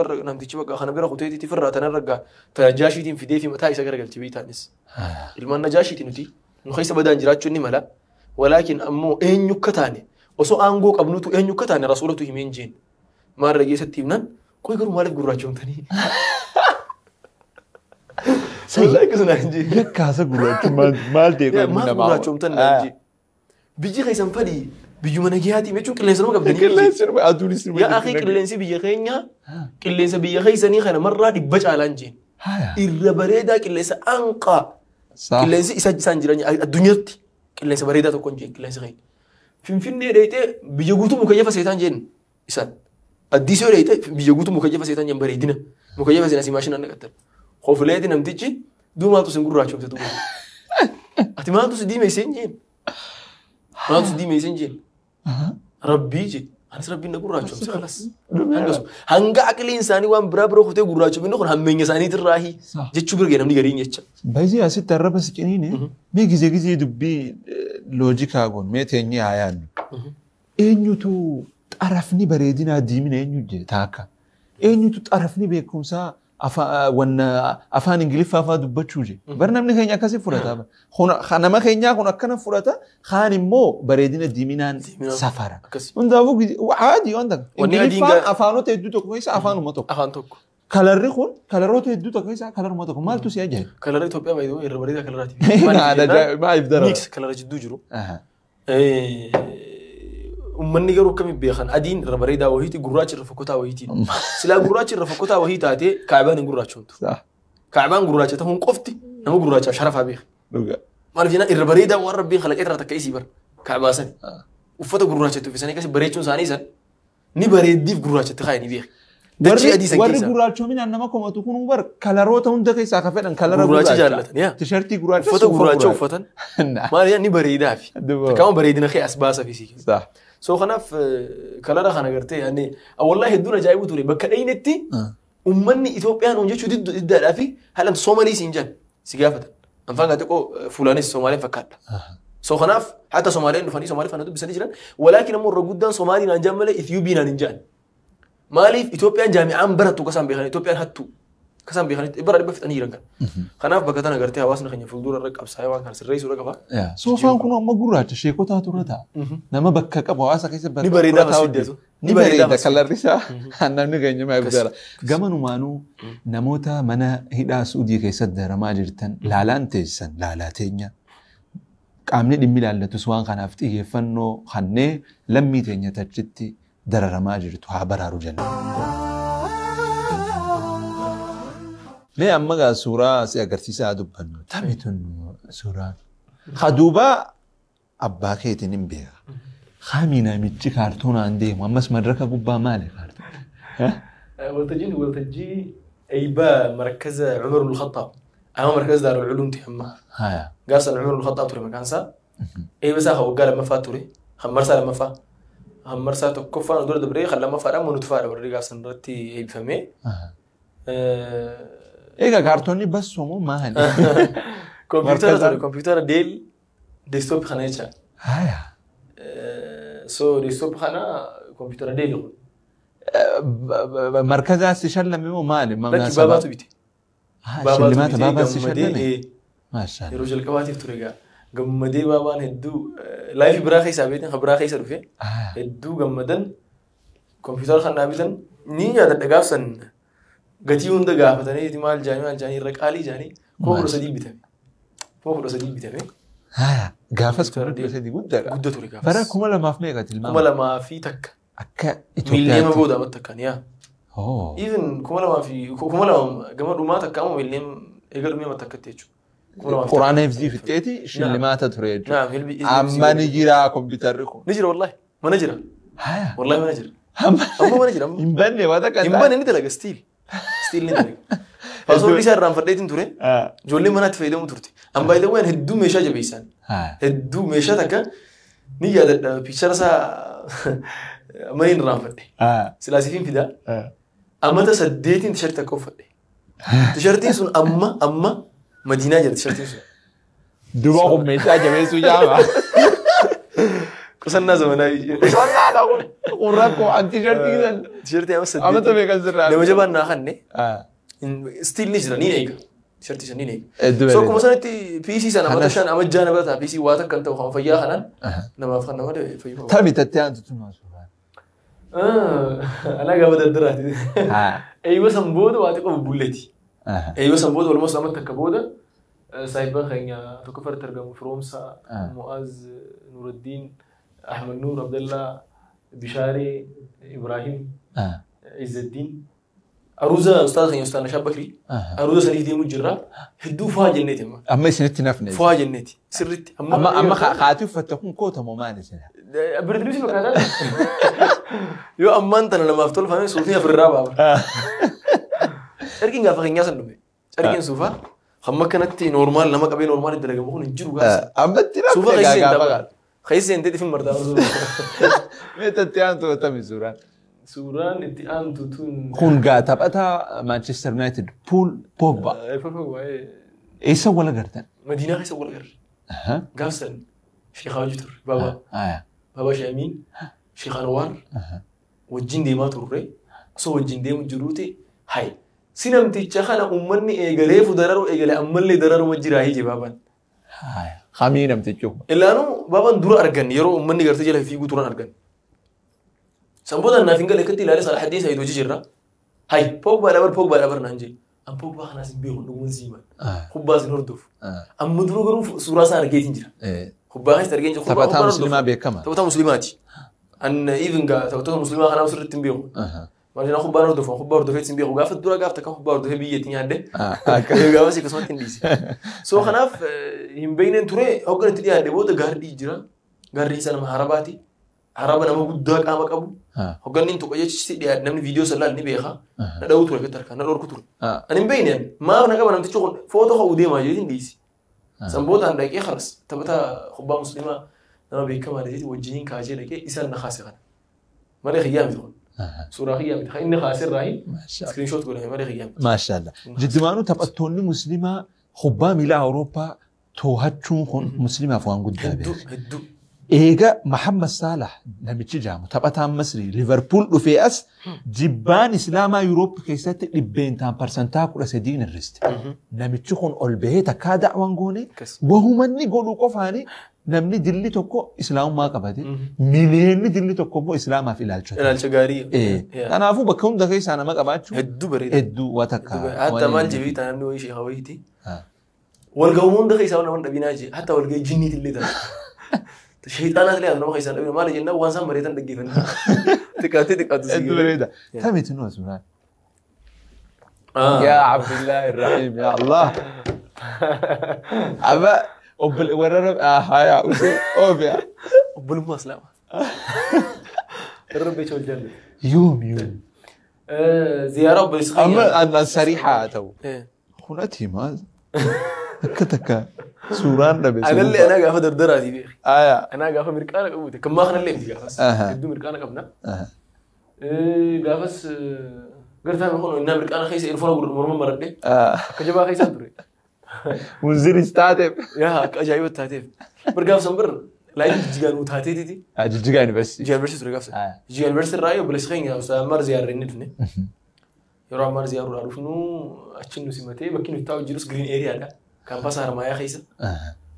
Namtichi bakka kana bira kuteetii firraa tanarra gaa Najaashiitiin fidee fi mataa isa garagalche beektaanis. Ilmaan Najaashiiti nuti nu keessa badaan jiraachuun ni mala. Walaakin ammoo eenyu akka taane osoo aangoo qabnutu eenyu akka taane rasuulatu himeen jeen. Maarra geessatti himnaan qoy garuu maaliif gurraachomtanii? Wallaahi akkasuma naan jee. Yakkaasa gurraachummaan maal ta'e kun Maaf namaa. gurraachomtan naan jee. Biyyi keessan fadhi biyyuma nagayaatii jechuun qilleensa nama qabdanii. Qilleensi numa aduunis numa. Yaa akhi qilleensi biyya keenya qilleensa biyya keessanii kana marraa 100 caalaan jeen. Irra bareedaa qilleensa anqaa. Qilleensi isa isaan jiran addunyaatti qilleensa bareedaa tokko hin jeen qilleensi keenya. Finfinnee dheeyitee biyya guutuu mukayyafa seetaan jeen isaan. Addisoo dheeyitee biyya guutuu mukayyafa seetaan jeen bareedina. Mukayyafa seenaa si maashinaan naqattan. Kofileeti namtichi duu maaltu sin gurraachomte tuqu. Ati maaltu si diimeessee hin jeen. Maaltu si diimeessee hin jeen. Rabbii jee. Anis rabbiin na gurraachomse kalas. Hanga aqliin isaanii waan biraa bira kutee gurraachomne kun hammeenya isaaniitirraahi jechuu bira ga'e namni gariin jecha. Baay'ee asitti arraba si ciniine mee gizee gizee dubbii loojikaa goon mee teenyee haa yaadnu. Eenyutu xarafni bareedinaa diimina eenyu jee taakka. Eenyutu xarafni beekumsaa afaan Ingiliffaa fa'aa dubbachuu jee. Bar namni keenya akkasii fudhata. Nama keenyaa kun akkana fudhata kaan immoo bareedina diiminaan safara. Hundaafuu haadii waan takka. Ingiliffaan afaanota hedduu tokko keessa afaanuma tokko. Afaan tokko. Kalarri kun kalaroota hedduu tokko keessa kalaruma tokko maaltu si ajaa'iba? Kalarri Itoophiyaa baay'ee irra bareedaa kalaraati. Maaliif darara? Miks kalara jidduu jiru. Uummanni garuu akkamiin beekan adiin irra bareedaa wayiiti gurraachi irra fokkotaa wayiiti. Silaa gurraachi irra fokkotaa wayii taatee kaabaan hin gurraachomtu. Kaabaan gurraacha ta'uun qofti nama gurraachaaf sharafaa beeka. Maaliif jennaan irra bareedaa waan rabbiin kalaqee irraa takka isii bara kaabaa sani. Uffata gurraachatti uffisanii akkasii bareechuun isaanii san ni bareeddiif gurraachatti kaayanii beeka. Warri gurraachominaan nama komatu kun bar kalaroota hunda keessaa ka fedhan kalara gurraacha jaallatan. Tishartii gurraacha. Uffata gurraacha uffatan. Maal ni bareedaafi. Takkaama bareedina kee as baasa fi sii. So kanaaf kalara kana gartee yaani wallahi hedduun ajaa'ibu ture bakka dhayinetti uummanni Itoophiyaan uun jechuu diddaadhaa fi haalaan Soomalii siin jedhan si gaafatan. Anfaan gaa xiqqoo fuulaanis Soomaaliin fakkaadha. So kanaaf hatta Soomaaleen dhufanii Soomaalii faana dubbisanii jiran walaakin ammoo irra guddaan Soomaalii naan jedhan malee Itiyoophii naan hin jedhan. Maaliif Itoophiyaan jaami'aan barattu kasaan beekan Itoophiyaan hattu kasaan beekan bara 100 fixanii jiran kan. Kanaaf bakka tana gartee hawaasni keenya fuuldura irra qabsaa'ee waan kana sirreessuu qaba. Soofaan kun amma gurraacha sheekotaatu irra ta'a. Nama bakka qabu hawaasa keessa Ni bareedaa masjiidatu. Ni bareeda kalarri isaa namni keenya maaf jala. Gamanumaanuu namoota mana hidhaa Suudii keessatti daramaa jirtan laalaan teessan laalaa teenya. Qaamni dhimmi ilaallatus waan kanaaf xiyyeeffannoo kannee lammii teenya tachitti dararamaa jirtu haa baraaru jenna. Mee amma gaa suuraa si agarsiisaa dubbannu. Taphni tun suuraa. Haduubaa abbaa keetiin hin beeka. Haami namichi kaartoonaan deemu ammas madraka gubbaa maali kaartoon? Waltajjiin waltajjii eeybaa markaza Umar ibn Khattaab. Amma markaza Daarul Culuum ti amma. Gaafsan Umar ibn Khattaab ture maqaan isaa. Eeyba isaa waggaa lammaffaa ture. Hammarsaa lammaffaa. Hammarsaa tokkoffaan dura dabree kan lammaffaadhaan monutufaadha warri gaafsan irratti eebbifame. Egaa kaartoonni bassomoo maali? Kompiitara ture, kompiitara Dell desktop kana jecha. So desktop kana kompiitara Dell kun. Markazaa si shallame moo maali? Lakki baabaatu bite. Shillimaata baabaa si shallame? Maashaallah. Yeroo jalqabaatiif ture egaa. Gammadee baabaan hedduu laayifii biraa keessaa beektan kan biraa keessa dhufe hedduu gammadan kompiitara kan naa bitan ni yaadadha gaafsan gatii hunda gaafatanii maal jaanii irra qaalii jaanii 13,000 bitame. 13,000 bitame. Gaafas 13,000 guddaadha. Guddaa ture gaafas. Bara 2000 meeqa tilmaama? 2001. Akka Itoophiyaatti. Miiliyoona booda amma takkaan yaa. Even 2002 gama dhumaa takka amma miiliyoona eega dhumee amma takkatti jechuudha. Quraana hifzii fixeeti shillimaata ture jechuudha. Amma ni jira kompiitarri kun. Ni jira wallahi mana jira. Wallahi mana jira. Amma mana jira. Hin banne waan takka. Hin banne ni dalaga stiil. Stiil ni dalaga. Paaswoordii isaa irraanfadheetiin ture. Ijoolleen manaatti fayyadamu turte. An baay'ee waan hedduu meeshaa jabeessan. Hedduu meeshaa takka ni yaadadha. Piichara isaa mana hin irraanfadhe. Silaasiifiin fidaa. Amata 8 tishartii takka uffadhe. Tishartiin sun amma amma Madiinaa jira tishartiin sun. Duba kun meeshaa jabeessuu jaama. Qusannaa zamanaa. Qusannaadha kun. Kun rakkoo an tishartii san. Tishartii amma saddeet. Amata meeqan sirraa. Nama jabaan naa kanne. Still ni jira ni eega. Tishartii san ni eega. Hedduu So bareeda. akkuma sanatti PC sana mata Kanas- shan ama jaana birataa PC waa takka hin ta'u kan fayyaa kanaan namaaf kan nama fayyuu qaba. Tami tattee aantu tun maal suuraa? Anaa gaafa daldalaati. Eeyyama san booda waa xiqqoo bubbulleeti. Eeyyama san booda walumaa amatti akka booda saahibbaan keenya tokko farratti argamu Firoomsaa, Mu'aaz, Nuraddiin, Ahmad Nuur, Abdallaa, Bishaaree, Ibrahim, Izzaddiin. Aruuza ustaaza keenya ustaaz Nashaa Bakrii. Aruuza saniif deemu jirra. Hedduu faa jenneeti amma. Amma isinitti nafne. Faa jenneeti. Sirriitti. Amma amma haatii uffatte kun kootamoo maali isin? Birdiluusi fakkaataa. Yoo ammaan tana namaaf tolfame suufni afirraa baaba. Carqiin gaafa keenyaa san dhume. Carqiin suufaa hamma kanatti normaal nama qabee normaal itti dalagamu kun hin jiru gaasa. Amma itti Suufa nafne keessa gaafa hin keessa seentee dhifin martaa. Mee tattee aantu tami suuraan? Suuraan itti aantu tun. Kun gaa taphataa Manchester United Paul Pogba. Eessa wal agartan? Madiinaa keessa wal agarre. Gaaf san sheekaa hojii turre. Baabaa. Baabaa Shaamiin Sheekh Anwaar wajjin deemaa turre. Osoo wajjin deemu jiruuti hay. Si namticha kana uummanni eegalee fu dararuu eegale ammallee dararuma jiraa hije baabaan. Hamii namtichi kun. Ilaanuu baabaan dura argan yeroo uummanni gartee jala fiiguu turan argan. San booda naaf hin galle akkatti ilaalee Salahaddin Saayid hojii jirra. Hay Pogba dabar Pogba dabar naan jee. An Pogba kanaas hin beeku dhuguun siiman. Kubbaa sin hordofu. Amma dura garuu suuraa isaa argeetiin jira. Kubbaa keessa argeen jira. Taphataa musliimaa beekama. Taphataa musliimaati. An even gaa taphattoota musliimaa kanaaf sirriitti hin beeku. Maal kubbaan hordofu kubbaa hordofee hin beeku gaafa dura gaaf takka kubbaa hordofee biyya itti nyaadde. Gaafa si akkasumatti hin dhiise. So kanaaf hin beekneen ture hoggan itti dhiyaadhe booda gaardii jira. Gaardii isa nama harabaati. Haraba nama guddaa qaama qabu. Hogganni tokko jechi dhiyaadhe namni viidiyoo san ni beeka. Na dha'uu ture akkatti harkaan na dhorku ture. Ani hin beekne maaf na qaba namtichi kun footoo ka'uu deemaa jedhee hin dhiisi. San boodaan dhaqee khalas taphataa kubbaa musliimaa nama beekamaa jedhee wajjiniin kaasee dhaqee isaan na kaase kana. Malee xiyyaa miti kun. Suuraa xiyyaa miti. Inni kaase irraa screenshot godhame malee xiyyaa miti. Maashaallah. Jiddumaanuu taphattoonni musliimaa kubbaa miilaa Awurooppaa to'achuun kun musliimaaf waan guddaa beeku. Hedduu. Eega Mahammad Salah namichi jaamu taphataan Masrii Liverpool dhufee as jibbaan Islaamaa Yuuroop keessatti 13% hir'iste. Namichi kun ol bahee takkaa da'waan goone wahumanni godhu qofaani namni dilli tokko Islaamummaa qabate miliyoonni dilli tokko immoo Islaamaaf ilaalcha. Ilaalcha gaarii. Kanaafuu bakka hunda keessaa nama qabaachuu hedduu bareeda. Hedduu waa takka. Hatta maal jibii ta'a namni wayii sheekha wayiiti. Walga'uu hunda keessaa nama dhabinaa jee hatta walga'ii jinniitti illee ta'a. Shayxaanaas illee nama keessaa dhabina maal jennaan waan isaan bareedan dhaggeeffanna. Xiqqaatee xiqqaatu si. Hedduu bareeda. Tamitu nu suuraan. Yaa Abdullahi Rahiim yaa Allah. Amma warra haya usee oofiya. Obbolummaa Islaamaa. Rabbi jecha jaalladha. Yoom yoom. Ziyaaraa obboleessa Amma annan sariixa haa ta'u. Kunati maal? Akka takka suuraan dhabe. Anallee anaa gaafa dardaraati beeki. Anaa gaafa mirqaana qabuute. Kan maa kanallee miti gaafas. Hedduu mirqaana qabna. Gaafas gartaan kun innaa mirqaana keessa irfoona morma maradhe. Akka jabaa keessaan ture. Munziris taateef. Yaa akka ajaa'iba taateef. Bar gaaf san bar laayiin jijjigaa nuu taateetiti. Jijjigaa yuunivarsiitii. Jijjigaa yuunivarsiitii ture gaaf san. Jijjigaa yuunivarsiitii irraa obboleessi keenya Ustaaz Ammaar ziyaarree inni dhufne. Yeroo Ammaar ziyaaruudhaa dhufnu achi nu simatee bakki nuti taa'u jirus green areaadha. Kaampaasa Harmaayaa keessa.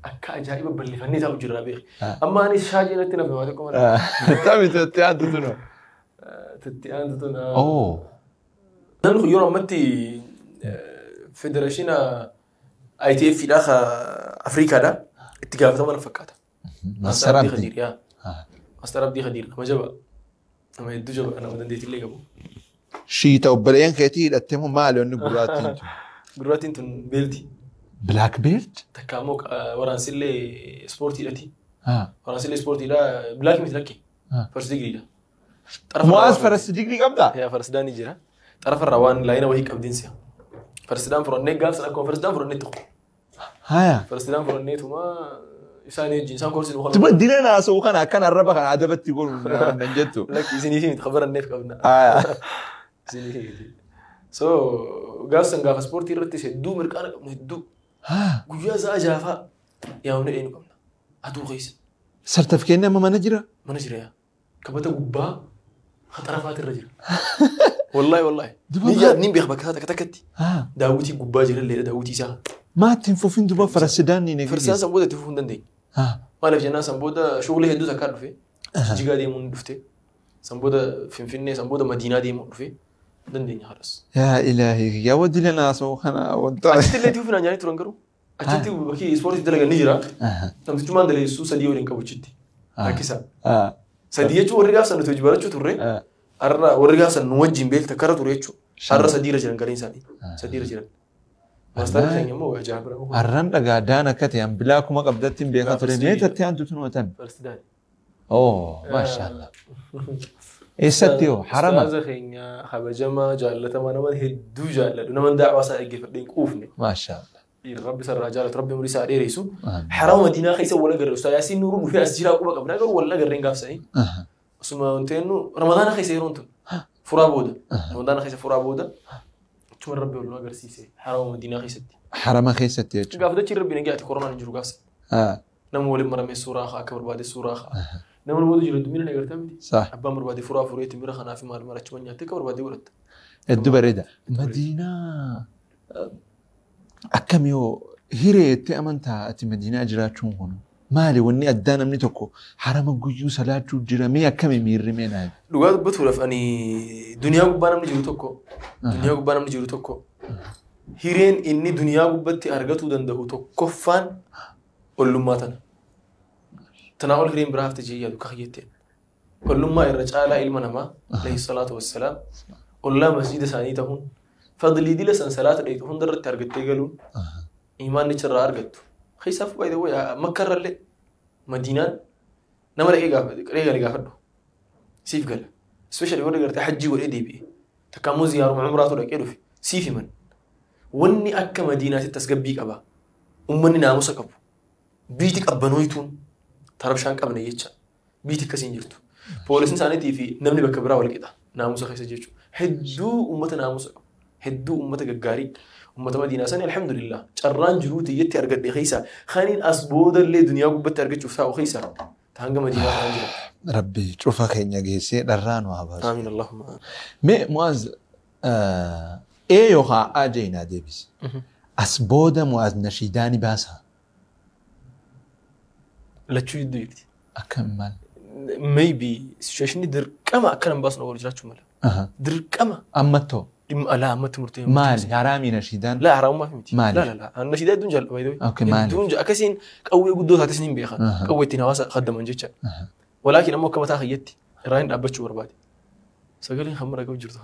Akka ajaa'iba balleeffannee taa'u jirra beeki. Amma ani shaajii natti nafne waa tokko malee. Tami tatti aantu tunu. Tatti aantu tun. Namni kun yeroo ammatti federeeshina ITF dha Afrikaadha itti gaafatama na fakkaata. Master Abdii. Master Abdii Khadiir nama jaba. Nama hedduu jaba nama dandeettillee qabu. Shiita obboleeyyan keetii hidhattee moo maali wanni gurraattiin tun? Gurraattiin tun beelti. Black belt? Takka immoo waraansillee ispoortiidhaati. Waraansillee ispoortiidha. Black miti lakke. First degree dha. Mu'aaz first degree qabdaa? Yaa first daanii jira. Xarafarraa waan laayina wayii qabdiin si'a. First daan furannee gaaf sana akkuma first daan furannee tokko. Haya. First daan furannee isaanii wajjin isaan koorsiin uffata. Tuma dina naasoo kana akkan arraba kana adabatti godhu nan jettu. Lakki isinii miti kabaranneef qabna. Haya. Isinii miti. So gaaf san gaafa ispoortii irratti hedduu mirqaana qabnu hedduu. Guyyaa sa'a jaafaa yaamne dheenu qabna. Aduu keessa. Sartifikeetni amma mana jira? Mana jira yaa. Kabata gubbaa xarafaati irra jira. Wallaahi wallaahi. Ni beeka bakka isaa takka takkatti. Daawwitii gubbaa jira illee daawwitii isaa. Maatti hin fufin duba farasidaan ni neegaa. Farsaan san booda itti fufuu hin dandeenye. Maaliif jennaan san booda shughulii hedduu takkaa dhufe. Jijjigaa deemuun dhufte. San booda Finfinnee san booda Madiinaa deemuun dhufe. Dandeenya haras. Yaa ilaahi yaa waddi lanaa soo kana wanta. Achitti illee itti fufinaan jaanii turan garuu. Achitti bakki ispoortii dalagan ni jira. Namtichumaan daleessuu sadii waliin qabu achitti. Rakkisa. Sadii jechuun warri gaafsan nuti hojii barachuu turre. Har'a warri gaafsan nu wajjin beekta kara ture jechuudha. Har'a sadiirra jiran galiin isaanii. Sadiirra jiran. Maastarri keenya immoo ajaa'iba bira. Har'an dhagaa daan akka ta'e ambilaa kuma qabdatti hin beekaa ture. Mee tattee hantu tun watan. Oh, maashaallah. Eessatti hoo? Harama. Ustaaza keenya kabajamaa jaallatamaa nama hedduu jaalladhu. Nama daawaa isaa dhaggeeffadhee hin quufne. Maashaallah. Rabbi sarara jaalatu Rabbi umurii isaa dheeressu. Harama Madiinaa keessa wal agarre. Ustaaz Yaasiin Nuuruu dhufee as jiraa quba qabnaa garuu wal agarreen gaafsanii. Osuma wanti jennu Ramadaana keessa yeroon tun furaa booda. Ramadaana keessa furaa booda. Achuma Rabbi wal nu agarsiise harama Madiinaa keessatti. Harama keessatti jechuudha. Gaafa dachii Rabbi nagaa ati koronaan hin jiru gaafsa. Nama waliin maramee suuraa haa akka barbaade suuraa haa. Nama booda jiru dummina ni agartaa miti. Abbaan barbaade furaa furee timira kanaa fi maal mara achuma nyaattee akka barbaade godhatta. Hedduu bareeda. Madiinaa akkam yoo hireetti amantaa ati Madiinaa jiraachuun kun maali wanni addaa namni tokko harama guyyuu salaachuu jira mee akkami miirri mee naaf. Dhugaa dubbatuudhaaf ani duniyaa gubbaa namni jiru tokko duniyaa gubbaa namni jiru tokko hireen inni duniyaa gubbatti argatuu danda'u tokkoffaan ollummaa tana. Tanaa ol hireen biraa hafte jee yaadu akka jetteen. Ollummaa irra caalaa ilma namaa alayhi salaatu wassalaam ollaa masjida isaanii ta'uun fadlii dila san salaata dheetu hundarratti argattee galuun imaanni irraa argattu. Keessaaf by the way Makkarrallee Madiinaan nama dhaqee gaafadhu gaafadhu siif gala. Especially warri gartee hajjii godhee deebi'e takka immoo ziyaaruma umraatu dhaqee dhufe siif himan. Wanni akka Madiinaatti tasgabbii qaba. Uummanni naamusa qabu. Biiti qabbanooytuun tarabshaan qabne jecha biiti akkasiin jirtu. Poolisiin isaaniitii fi namni bakka biraa wal qixa naamusa keessa jechuudha. Hedduu uummata naamusa qabu. Hedduu uummata gaggaarii. Uummata Madiinaa sani alhamdulillah carraan jiruu tiyyatti argadhe keessa kaniin as boodallee duniyaa gubbatti argachuuf taa'u keessa hanga Madiinaa kanaan jira. Rabbi cufa keenya geessee dharraa nu haa baasu. Amiin Allahumma. Mee Mu'aaz ee yookaan A jeenaa deebisi. As booda Mu'aaz nashiidaa ni baasaa? Lachuu jidduu jirti. Akkam maal? Maybe situation dirqama akkana hin baasnu jiraachuu mala. Dirqama. Ammattoo. Alaa ammatti murtee. Maali? Haraamii nashiidaan? Laa haraamummaa miti. Maali? Laa laa nashiidaa hedduun jaalladha by the way. Okay maali? Hedduun akkasiin qawwee guddoo taates ni beeka. Qawwee ittiin hawaasa khaddaman jecha. Walaakin ammoo akka mataa kiyyatti irraa hin dhaabbachuu barbaade. Sagaleen hamma dhagahu jirtu.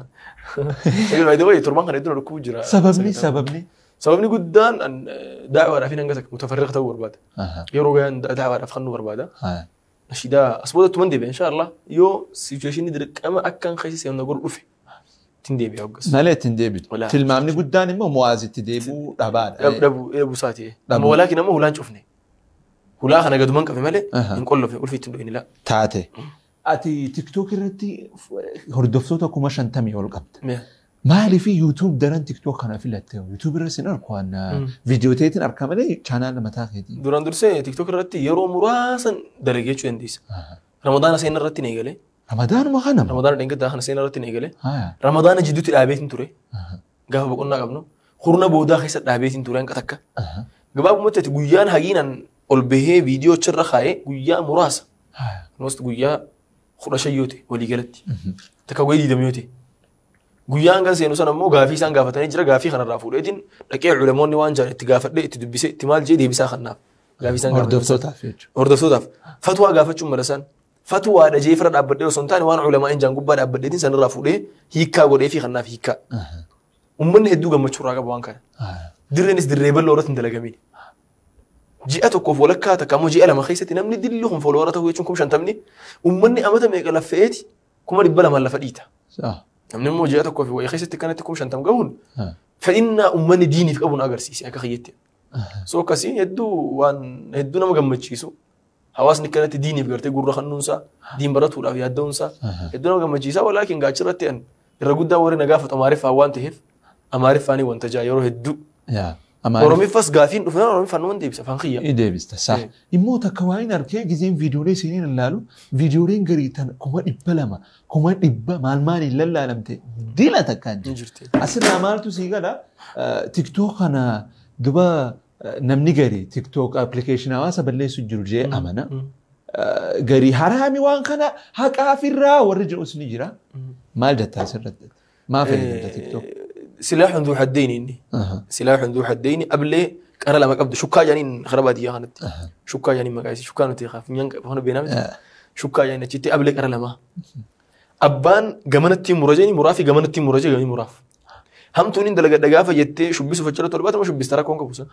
Sagalee by the way torbaan kana hedduun dhukkubuu jira. Sababni sababni? Sababni guddaan da'waadhaaf hin hanga takka mutafarriqa ta'uu barbaada. Yeroo gayaan da'waadhaaf kennuu barbaada. Nashiidaa as boodatti man deebi'a inshallah yoo situation dirqama akkan keessa seenu godhu dhufe ittiin deebi'a hoggas. Malee ittiin deebitu. Tilmaamni guddaan immoo Mu'aazitti deebi'uu dhabaadha. Dhabuu isaati. Amma walaakin ammoo hulaan cufne. Hulaa kana gaduman qabe malee hin qollofne ulfi ittiin dho'in ilaa. Taate. Ati TikTok irratti hordoftoota 50,000 ol qabda. Maaliif YouTube daran TikTok kana filatte? YouTube irra sin arku waan viidiyoo teetiin arka malee chaanaala mataa keetii. Duraan dursee TikTok irratti yeroo muraasan dalagee jechuu dandeessa. Ramadaana seenaa irratti ni eegale. Ramadaanuma kana? Ramadaana dheengaddaa kana seenaa irratti ni eegale. Ramadaana jidduutti dhaabeetiin ture. Gaafa boqonnaa qabnu. Hurna boodaa keessa dhaabeetiin ture hanqa takka. Gabaabumatti ati guyyaan hagiinaan ol bahee viidiyoo achirra kaa'ee guyyaa muraasa. Almost guyyaa 15 yoo ta'e walii galatti. Takka guyyaa 20 yoo ta'e. Guyyaan kan seenu sana immoo gaafii isaan gaafatanii jira gaafii kanarraa fuudheetiin dhaqee ulamoonni waan jaan itti gaafadhee itti dubbisee itti maal jee deebisaa kannaaf. Gaafii isaan gaafatanii. Hordoftootaaf jechuudha. Hordoftootaaf. Fatwaa gaafachuun mala isaan. Fatwaadha jee fira dhaabbadhee osoo hin taane waan ulamaa hin jaan gubbaa dhaabbadheetiin sanarraa fuudhee hiikkaa godhee fi kannaaf hiikkaa. Uummanni hedduu gammachuu irraa qaba waan kana. Dirreenis dirree bal'oo irratti hin dalagamiin. Ji'a tokkoof walakkaa takka ammoo ji'a 2 keessatti namni dilli kun fooloora ta'uu jechuun 50,000 uummanni amata meeqa laffeeti 200,000 lafa dhiita. Namni immoo ji'a tokkoof wayii keessatti kanatti 50,000 gahuun fedhinnaa uummanni diiniif qabuun agarsiise akka kiyyetti. So akkasii hedduu waan hedduu nama gammachiisu. Hawaasni kanatti diiniif gartee gurra kennuunsaa diin baratuudhaaf yaadda'uunsaa hedduu nama gammachiisa. Walaakin gaachirratti an irra guddaa warri na gaafatu Amaariffaan waan ta'eef Amaariffaanii wanta jaa yeroo hedduu. Oromiffas gaafiin dhufnaan Oromiffaan numan deebisa afaan kiyya. Ni deebista saa. Immoo takka waa hin arkee gizeen viidiyoolee isiniin ilaalu viidiyooleen garii tan 200,000 100,000 maal maaliin lallaalamte dila takkaan jirti. Asirraa maaltu sii gala TikTok kana duba namni garii TikTok application hawaasa balleessu jiru jee amana. Garii haraami waan kana haqaafirraa warri jedhus ni jira. Maal jettaa asirratti? Maa fayyadamta TikTok? سلاح ذو حدين إني. سلاح ذو حدين قبل قرا لما قبض شكا جانين خربات يا خانت. شكا جانين مقايسي شكا نتي خاف نيان هنا بينام شكا جانين تشتي قبل قرا لما أبان جمنتي مرجاني مرافي جمنتي مرجع جمني مراف هم تونين دلقة دقافة جتة شو بيسو فجرة طلبات ما شو بيسترا كون كبوسة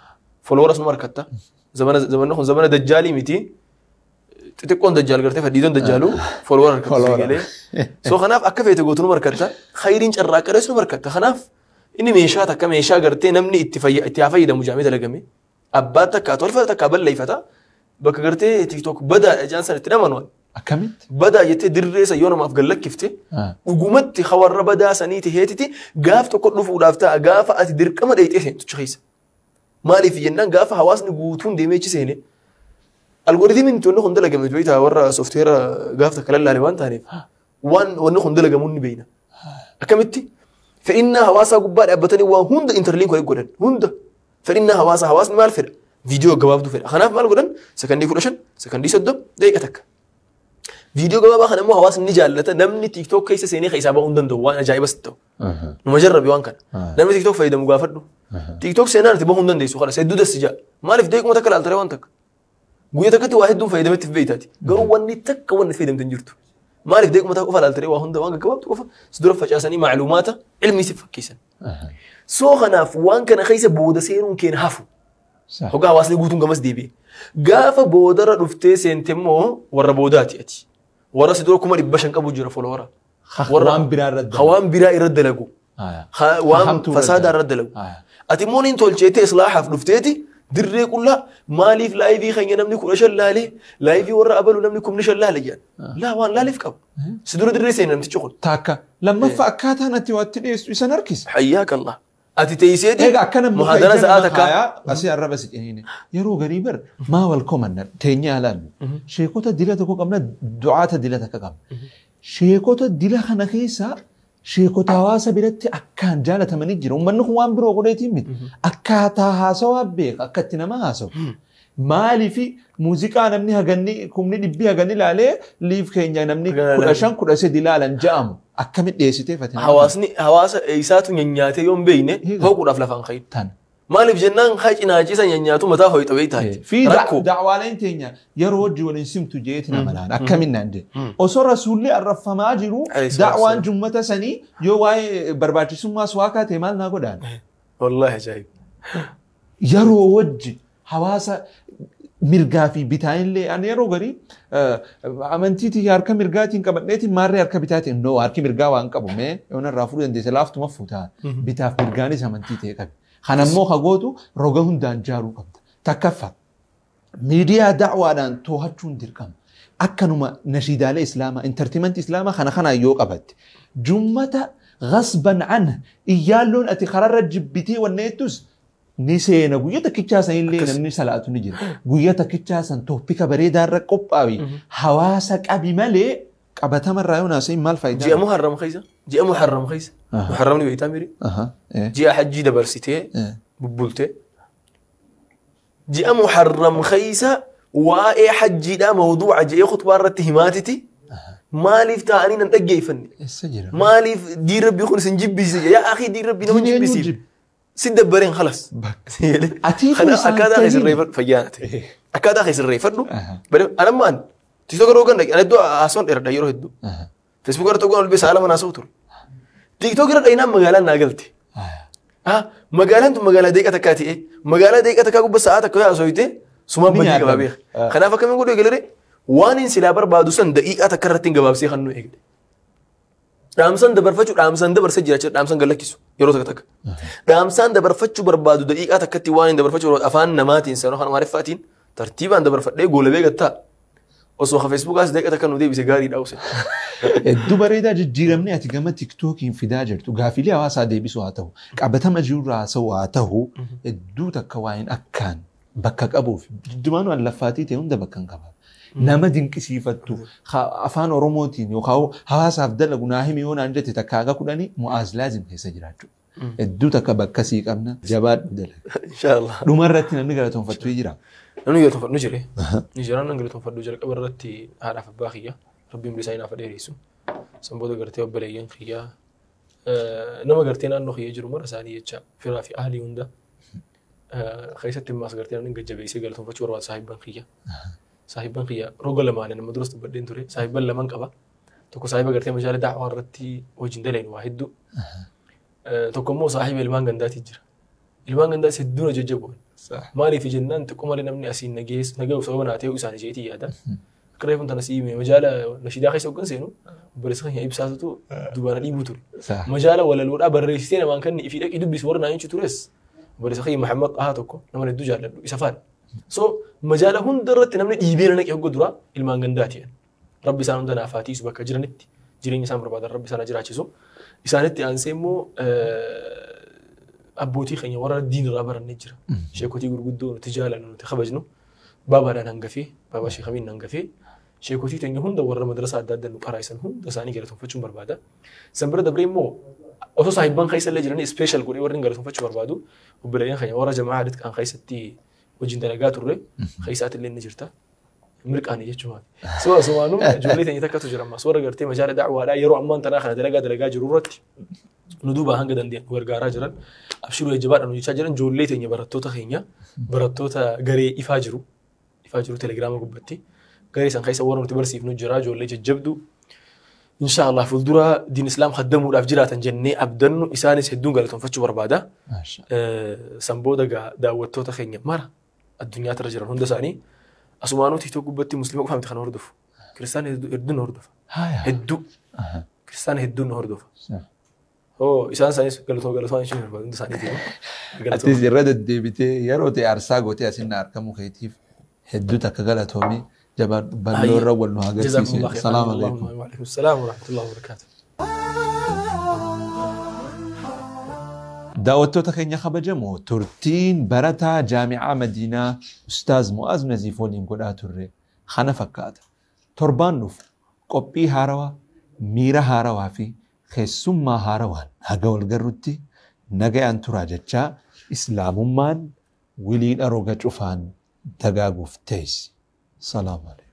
فلورس نمر كتا زمان زمان نخون زمان دجالي متي تكون دجال قرتي فديدون دجالو فولور كتا سو خناف أكفي تقول نمر كتا خيرين شراك رئيس نمر كتا خناف إني meeshaa takka meeshaa gartee namni itti fayyadamu jaamee dalagame abbaa takka tolfata takka balleeffata bakka gartee TikTok badaa ijaan san itti namanuun. Akkamitti? Badaa jettee dirree san yoo namaaf gallakkifte dhugumatti warra badaa sanii taheetiti gaaf tokko dhufuudhaaf ta'a gaafa ati dirqama dheeyxee seentu keessa. Maaliif jennaan gaafa hawaasni guutuun deemee achi seene algoritimiin wanni kun dalagame beektaa warra sooftiweera gaaf takka lallaale waan taaneef waan wanni kun dalagamuun ni beekna. Akkamitti? فإن هواسا قبار أبتني وهند إنترلينك ولا جودن هند فإن هواسا هواس مال فرق فيديو جواب دو فرق خناف مال جودن سكندي كلشن سكندي سدم دقيقتك فيديو جواب خنا مو هواس نجالة نمني تيك توك كيس سيني خيسابة هندن دو وأنا جاي بس تو نمجرب يوان كان نمني تيك توك فايدة مقافر دو تيك توك سينا تبغى هندن ديسو خلاص سيدو دس جاء مال في دقيقة متكل على ترى وانتك قويتك واحد دون فايدة مت في بيتاتي قروا وني تك وني فايدة متنجرتو مالك ديك متى قفل على تري وهند وان جواب تقف صدر فجأة سني معلوماته علمي سفك كيسن سو خناف وان كان خيسة بودا سيرون كين هفو هو قا واصل يقولون قمص ديبي قاف بودا رفتي سنتمو ورا بوداتي أتي ورا صدر كمر بشن كابو جرا فولورا خوان برا رد خوان برا يرد لقو وان فساد رد لقو أتمون إن تولشيتي إصلاح رفتيتي دري كلها مالي في لايفي خلينا نملك ولا شلالي لايفي ورا قبل ونملك من شلالي يعني لا وان لا ليف كاب سدور دري سين نمت شغل تاكا لما فأكاتها أنت واتني سنركز حياك الله أتي تيسيدي محاضرة زعاتك أسي الرب سجيني يرو غريبر ما والكم تيني على شيكوتا دلتك قمنا دعاة دلتك قم شيكوتا دل خنخيسة شيكوتا واسا بلتي أكان جالة من يجري ومن نخوان برو قريتي مت أكاتا هاسوا بيك أكاتنا ما هاسوا مالي في موسيقى نمني هغني كمني دبي هغني لالي ليف كينيا نمني كل كل سيدي لالا جام أكمل ديستي فتنا حواسني حواس إيساتو نياتي يوم بينه هو كل أفلافان خير تن مالي في جنان خاج إن هاجيسا نياتو متى هو يتوي في دعوة لين تينيا يروج ولنسيم تجيتنا ملان أكملنا عندي أصر رسولي الرف ما جرو دعوة جمعة سني يواي برباتي سما سواكا تمال ناقودان والله عجيب يروج حواسا mirgaa fi bitaan ani yeroo garii amantiitii harka mirgaatiin qabadheetiin maarree harka bitaatiin no harki mirgaa waan qabu mee yoon irraa fuudhuu dandeesse laaftuma fuutaa bitaaf mirgaanis amantii ta'e qabi. Kanammoo hagootu roga hundaan jaaruu qabda. Takkaffaa miidiyaa da'waadhaan to'achuun dirqama. Akkanuma nashiidaalee islaamaa intartimantii islaamaa kana kanaan yoo qabatte jummata gasban an iyyaalloon ati kararra jibbitee wanneettus ni seena guyyaa takkichaa san illee namni salaatu ni jira. Guyyaa takkichaa san toppika bareedaa irra qophaawi hawaasa qabi malee qabatamarraa yoo naasee maal faayidaa? Ji'a Muharram keessa. Ji'a Muharram keessa. Muharramni beektaa miri? Ji'a hajjii dabarsitee bubbultee. Ji'a Muharram keessa waa'ee hajjiidhaa mawduuca ji'ee khutbaa irratti himaatiti. Maaliif taa'anii nan dhaggeeffanne? Maaliif diin rabbii kun isin jibbisiise? Yaa akhi diin rabbii nama jibbisiise. سد برين خلاص خلاص أكاد أخي سري فيانته أكاد أخي سري فدو بل أنا ما أن تيك توك روكن أنا دو أصلاً إرد يروح دو فيسبوك رتوك أنا بس عالم أنا صوتر تيك توك رد أينا مقالة ناقلتي ها مقالة أنتم مقالة ديك أتكاتي إيه مقالة ديك أتكاكو بس ساعات كويا سويته سما بدي جوابيخ خلنا فكر من قولوا يقولي وان إن سلابر بعدوسن دقيقة تكررتين جواب سي خنو إيه Raamsan dabarfachuu raamsan dabarsee jira jechuudha raamsan galakkisu yeroo takka takka. Raamsan dabarfachuu barbaadu daqiiqaa takkatti waan hin dabarfachuu barbaadu afaan namaatiin sanoo kan amaariffaatiin tartiibaan dabarfadhee goolabee gattaa. Osoo ka Feesbuukaas daqiiqa takka nu deebise gaariidha use. Hedduu bareedaa jijjiiramni ati gama TikTokiin fidaa jirtu gaafilee hawaasaa deebisuu haa ta'u qabatama jirurraa haasa'u haa ta'u hedduu takka waa'een akkaan bakka qabuuf jiddumaanuu allaffaatii ta'e hunda bakka hin qabaatu. Nama dinqisiifattu afaan Oromootiin yookaan hawaasaaf dalagu naa himi yoo naan jette takka haga 10 Mu'aaz laazim keessa jiraachuu. Hedduu takka bakka sii qabna jabaadhu dalaga. Inshaallah. Dhumarratti namni galatoonfattu jira. Namni galatoonfadhu jire. Ni jira namni galatoonfadhu jalqaba irratti haadhaaf abbaa kiyya. Rabbiin bilisa inaaf dheeressu. San booda gartee obboleeyyan kiyya. Nama gartee naannoo kiyya jiru mara isaanii jecha firaa fi ahlii hunda. Keessatti immaas gartee namni gajjabeessee galatoonfachuu barbaadu saahibban kiyya. Saahibban kiyya roga lamaan nama duras dubbadheen ture. Saahibban lamaan qaba. Tokko saahiba gartee meeshaalee da'waa irratti hojiin daleen waa hedduu. Tokko immoo saahiba ilmaan gandaatii jira. Ilmaan gandaas hedduun jajjaboon. Maaliif jennaan xiqqoo malee namni asiin nagayuuf sababa naa ta'uu isaanii jeetii yaada. Akka reefuun tana sii hime majaala nashiidaa keessa hoggan seenu obboleessa keenya ibsaatutu dubaana dhiibuu ture. Majaala walaloodhaa barreessitee namaan kan ifii dhaqii dubbisu warra naan tures obboleessa keenya Muhammad Xahaa tokko nama hedduu jaalladhu isa faana. So majaala hunda irratti namni dhiibee na naqe hogga duraa ilmaan gandaati. Rabbi isaan hunda naaf haa tiisu bakka jiranitti jireenya isaan barbaadan rabbi isaan haa jiraachisu. Isaanitti aansee immoo abbootii keenya warra diin irraa barannee jira. Sheekotii gurguddoo nuti jaalannu nuti kabajnu baabaadhaan hangafee baabaa sheekamiin hangafee sheekotii teenya hunda warra madrasaa adda addaa nu qaraa'isan hunda isaanii galatoonfachuun barbaada. San bira dabree immoo osoo saahibban keessa illee jiranii ispeeshal godhee warri galatoonfachuu barbaadu obboleeyyan keenya warra jamaa adii kan keessatti hojiin dalagaa turre keessaatti illee ni jirta. Mirqaanii jechuudha. So asumaanuu ijoollee teenya takkatu jira ammas warra gartee majaala da'waadhaa yeroo ammaan tanaa kana dalagaa jiru irratti nu duuba hanga dandeenye nu gargaaraa jiran abshiruu jajjabaadhaan nu jechaa jiran ijoollee teenya barattoota keenya barattoota garee ifaa jiru telegiraama gubbatti garee san keessa warra nuti barsiifnu jira ijoollee jajjabdu inshaallah fuuldura diin islaam khaddamuudhaaf jiraatan jennee abdannu isaanis hedduun galatoonfachuu barbaada. San booda daawwattoota keenya mara addunyaa irra jiran hunda isaanii asumaanuu TikTok gubbatti muslima qofa miti kan hordofu. Kiristaana hedduun hordofa. Hedduu. Kiristaana hedduun hordofa. Hoo isaan isaanis galatoo ishiin barbaadu hunda isaaniitiin. Atis irra deddeebitee yeroo ta'e aarsaa gootee asin argamuu keetiif hedduu takka galatoomii jabaadhu bal'oo irra wal nu agarsiise. Salaam alaikum. Wa alaikum salaam wa rahmatullahi wa barakaatuh. Daawwattoota keenya kabajamoo turtiin barataa jaami'aa Madiinaa Ustaaz Mu'aaz Naziif waliin godhaa turre kana fakkaata. Torbaan dhufu qophii haarawaa, miira haarawaa fi keessummaa haarawaan haga wal garrutti nagayaan turaa jechaa islaamummaan wiliidha roga cufaan dagaaguuf teessi. Salaamu alaikum.